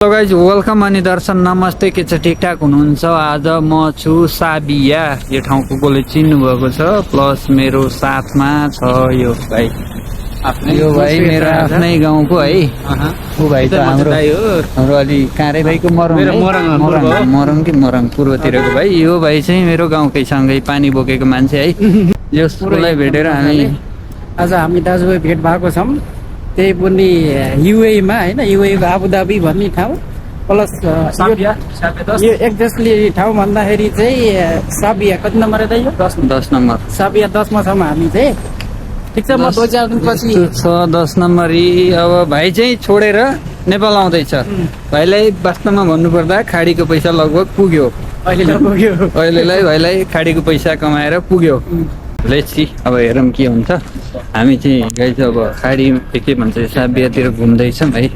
Hello guys welcome अनि दर्शन नमस्ते के छ ठिकठाक हुनुहुन्छ। आज म छु साबिया, यो ठाउँको कसले चिन्नु भएको छ। प्लस मेरो साथमा छ यो भाइ, यो भाइ मेरो आफ्नै गाउँको है। ऊ भाइ त हाम्रो अलि काँरे भाइको मरङ कि मरङ पूर्वतिरको भाइ। यो भाइ चाहिँ मेरो गाउँकै सँगै पानी बोकेको मान्छे है। यो स्कुललाई भेटेर आज हामी दाजुभाइ भेट भएको छौँ, त्यही पनि युएमा होइन, युएको आबुधाबी भन्ने ठाउँ। प्लस यो एक्ज्याक्टली ठाउँ भन्दाखेरि चाहिँ साबिया कति नम्बर यता यो 10 नम्बर साबिया 10मा छौँ हामी चाहिँ। ठिक छ, म 2-4 दिनपछि 10 नम्बरी। अब भाइ चाहिँ छोडेर नेपाल आउँदैछ। भाइलाई वास्तवमा भन्नुपर्दा खाडीको पैसा लगभग पुग्यो अहिलेलाई। भाइलाई खाडीको पैसा कमाएर पुग्यो। लेट्स सी, अब हेरौँ के हुन्छ। हामी चाहिँ गाइज अब खाडी के भन्छ साबियातिर घुम्दैछौँ है।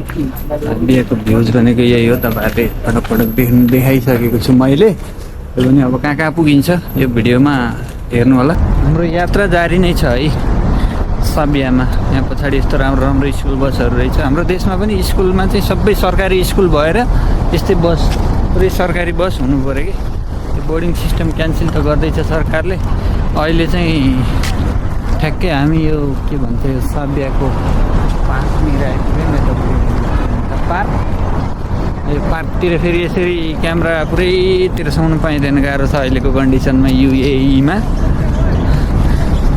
साबियाको भ्युज भनेको यही हो, तपाईँहरूले पटक देखाइसकेको छु मैले। त्यो पनि अब कहाँ कहाँ पुगिन्छ यो भिडियोमा हेर्नु होला। हाम्रो यात्रा जारी नै छ है साबियामा। यहाँ पछाडि यस्तो राम्रो राम्रो स्कुल बसहरू रहेछ। हाम्रो देशमा पनि स्कुलमा चाहिँ सबै सरकारी स्कुल भएर यस्तै बस, पुरै सरकारी बस हुनु पऱ्यो कि। त्यो बोर्डिङ सिस्टम क्यान्सल त गर्दैछ सरकारले। अहिले चाहिँ ठ्याक्कै हामी यो के भन्छ यो साबियाको पार्कतिर आइपुग्यौँ। पार्क, यो पार्कतिर फेरि यसरी क्यामेरा पुरै तिर्साउनु पाइँदैन, गाह्रो छ अहिलेको कन्डिसनमा युएईमा।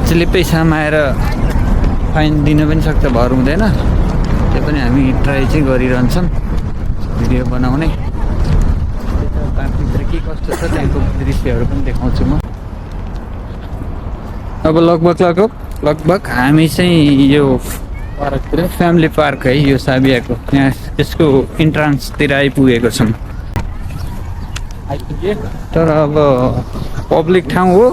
चिलिप्पै समाएर फाइन दिन पनि सक्छ, भर हुँदैन। त्यो पनि हामी ट्राई चाहिँ गरिरहन्छौँ भिडियो बनाउने। पार्कभित्र के कस्तो छ त्यहाँको दृश्यहरू पनि देखाउँछु म। अब लगभग हामी चाहिँ यो पार्कतिर, फ्यामिली पार्क है यो साबियाको, यहाँ यसको इन्ट्रान्सतिर आइपुगेको छौँ। तर अब पब्लिक ठाउँ हो,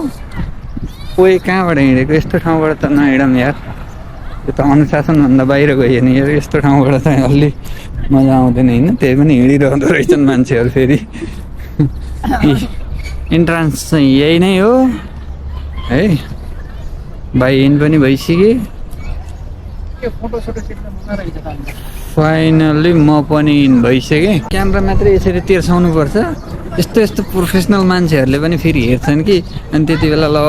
कोही कहाँबाट हिँडेको, यस्तो ठाउँबाट त नहिँडौँ यार। यो त अनुशासनभन्दा बाहिर गयो नि यार। यस्तो ठाउँबाट चाहिँ अलि मजा आउँदैन होइन। त्यही पनि हिँडिरहँदो रहेछन् मान्छेहरू फेरि। इन्ट्रान्स चाहिँ यही नै हो है। भाइ इन पनि भइसके। फाइनल्ली म पनि इन भइसकेँ। क्यामेरा मात्रै यसरी तिर्साउनु पर्छ। यस्तो यस्तो प्रोफेसनल मान्छेहरूले पनि फेरि हेर्छन् कि, अनि त्यति बेला ल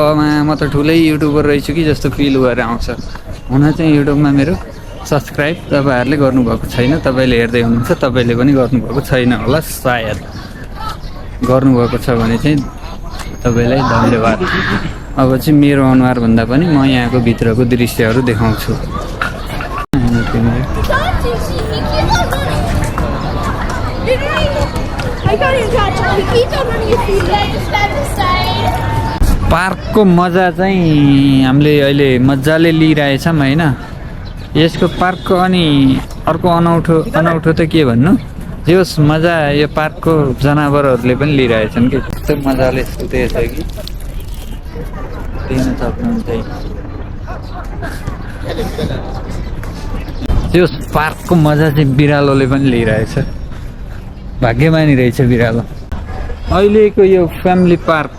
म त ठुलै युट्युबर रहेछु कि जस्तो फिल भएर आउँछ। हुन चाहिँ युट्युबमा मेरो सब्सक्राइब तपाईँहरूले गर्नुभएको छैन। तपाईँले हेर्दै हुनुहुन्छ, तपाईँले पनि गर्नुभएको छैन होला सायद। गर्नुभएको छ भने चाहिँ तपाईँलाई धन्यवाद। अब चाहिँ मेरो अनुहार भन्दा पनि म यहाँको भित्रको दृश्यहरू देखाउँछु। पार्कको मजा चाहिँ हामीले अहिले मजाले लिइरहेछौँ होइन। यसको पार्कको अनि अर्को अनौठो त के भन्नु, जोस् मजा यो पार्कको जनावरहरूले पनि लिइरहेछन् कि। त्यस्तो मजाले सुतेछ कि दिन सक्नुहुन्छ। त्यो पार्कको मजा चाहिँ बिरालोले पनि लिइरहेछ। भाग्यमानी रहेछ बिरालो। अहिलेको यो फ्यामिली पार्क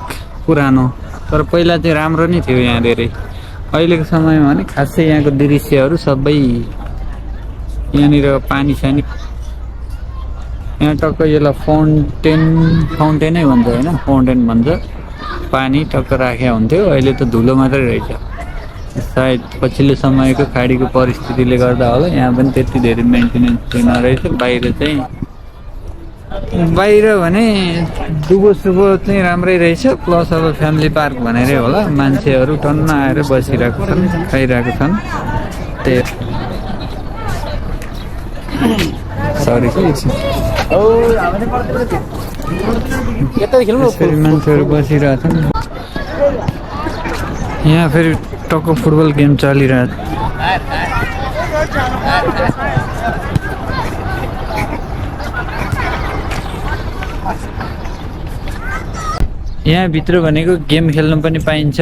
पुरानो, तर पहिला चाहिँ राम्रो नै थियो यहाँ धेरै। अहिलेको समयमा भने खासै यहाँको दृश्यहरू सबै यहाँनिर पानी सानी, यहाँ टक्क यसलाई फाउन्टेनै भन्छ होइन, फाउन्टेन भन्छ। पानी टक्क राखेको हुन्थ्यो, अहिले त धुलो मात्रै रहेछ। सायद पछिल्लो समयको खाडीको परिस्थितिले गर्दा होला यहाँ पनि त्यति धेरै मेन्टेनेन्स छैन रहेछ। बाहिर भने दुबो सुबो चाहिँ राम्रै रहेछ। प्लस अब फ्यामिली पार्क भनेरै होला, मान्छेहरू टन्न आएर बसिरहेको छन्, खाइरहेको छन्। त्यही सरी मान्छेहरू बसिरहेछन्। यहाँ फेरि टक्क फुटबल गेम चलिरहेछ। यहाँ भित्र भनेको गेम खेल्नु पनि पाइन्छ,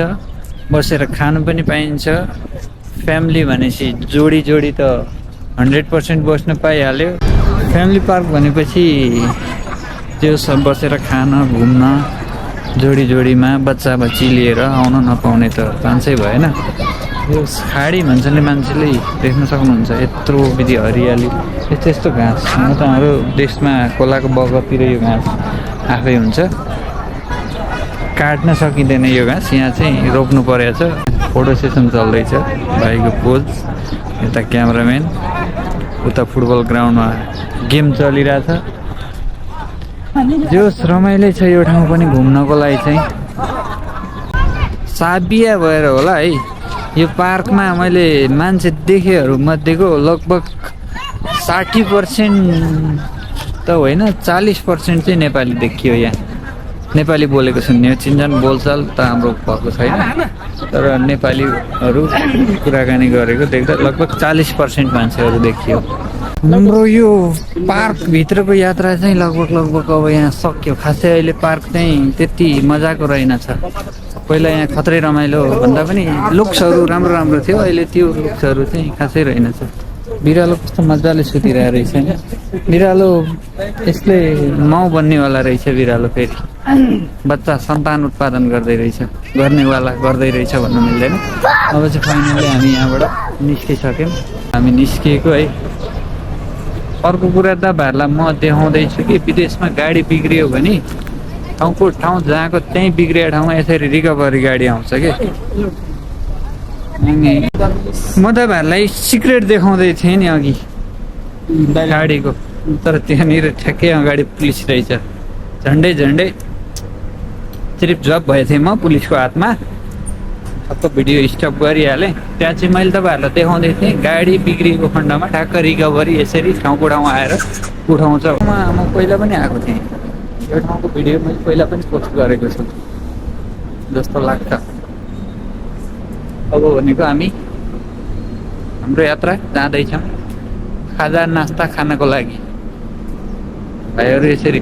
बसेर खानु पनि पाइन्छ। फ्यामिली भनेपछि जोडी त 100% बस्न पाइहाल्यो। फ्यामिली पार्क भनेपछि त्यो सब बसेर खान घुम्न जोडीमा बच्चा बच्ची लिएर आउन नपाउने त चान्सै भएन। यो खाडी भन्छले मान्छेले देख्न सक्नुहुन्छ यत्रो विधि हरियाली यस्तो यस्तो घाँस हुन त हाम्रो देशमा खोलाको बगरतिर यो घाँस आफै हुन्छ काट्न सकिँदैन यो घाँस यहाँ चाहिँ रोप्नु परेको छ फोटो सेसन चल्दैछ भाइको पोज यता क्यामराम्यान उता फुटबल ग्राउन्डमा गेम चलिरहेछ जोस् रमाइलो छ यो ठाउँ पनि घुम्नको लागि चाहिँ साबिया भएर होला है यो पार्कमा मैले मान्छे देखेहरू मध्येको लगभग 60% त होइन 40% चाहिँ नेपाली देखियो यहाँ नेपाली बोलेको सुन्ने चिन्जन बोलचाल त हाम्रो भएको छैन तर नेपालीहरू कुराकानी गरेको देख्दा लगभग 40% मान्छेहरू देखियो हाम्रो यो पार्कभित्रको यात्रा चाहिँ लगभग अब यहाँ सक्यो खासै अहिले पार्क चाहिँ त्यति मजाको रहेनछ पहिला यहाँ खत्रै रमाइलो भन्दा पनि लुक्सहरू राम्रो राम्रो थियो अहिले त्यो लुक्सहरू चाहिँ खासै रहेनछ बिरालो कस्तो मजाले सुतिरहेको रहेछ होइन बिरालो यसले माउ बन्नेवाला रहेछ बिरालो फेरि बच्चा सन्तान उत्पादन गर्दै रहेछ गर्नेवाला गर्दै रहेछ भन्नु मिल्दैन अब चाहिँ फाइनली हामी यहाँबाट निस्किसक्यौँ हामी निस्किएको है अर्को कुरा तपाईँहरूलाई म देखाउँदैछु कि विदेशमा गाडी बिग्रियो भने ठाउँको ठाउँ जहाँको त्यहीँ बिग्रिएको ठाउँमा यसरी रिकभरी गाडी आउँछ कि अनि म तपाईँहरूलाई सिक्रेट देखाउँदै थिएँ नि अघि गाडीको तर त्यहाँनिर ठ्याक्कै अगाडि पुलिस रहेछ झन्डै चिरिप झप भएको थिएँ म पुलिसको हातमा ठक्क भिडियो स्टप गरिहालेँ त्यहाँ चाहिँ मैले तपाईँहरूलाई देखाउँदै थिएँ गाडी बिग्रिएको खण्डमा ठ्याक्क रिकभरी यसरी ठाउँको ठाउँ आएर उठाउँछ म पहिला पनि आएको थिएँ यो ठाउँको भिडियो मैले पहिला पनि पोस्ट गरेको छु जस्तो लाग्छ अब भनेको हामी हाम्रो यात्रा जाँदैछौँ खाजा नास्ता खानको लागि भाइहरू यसरी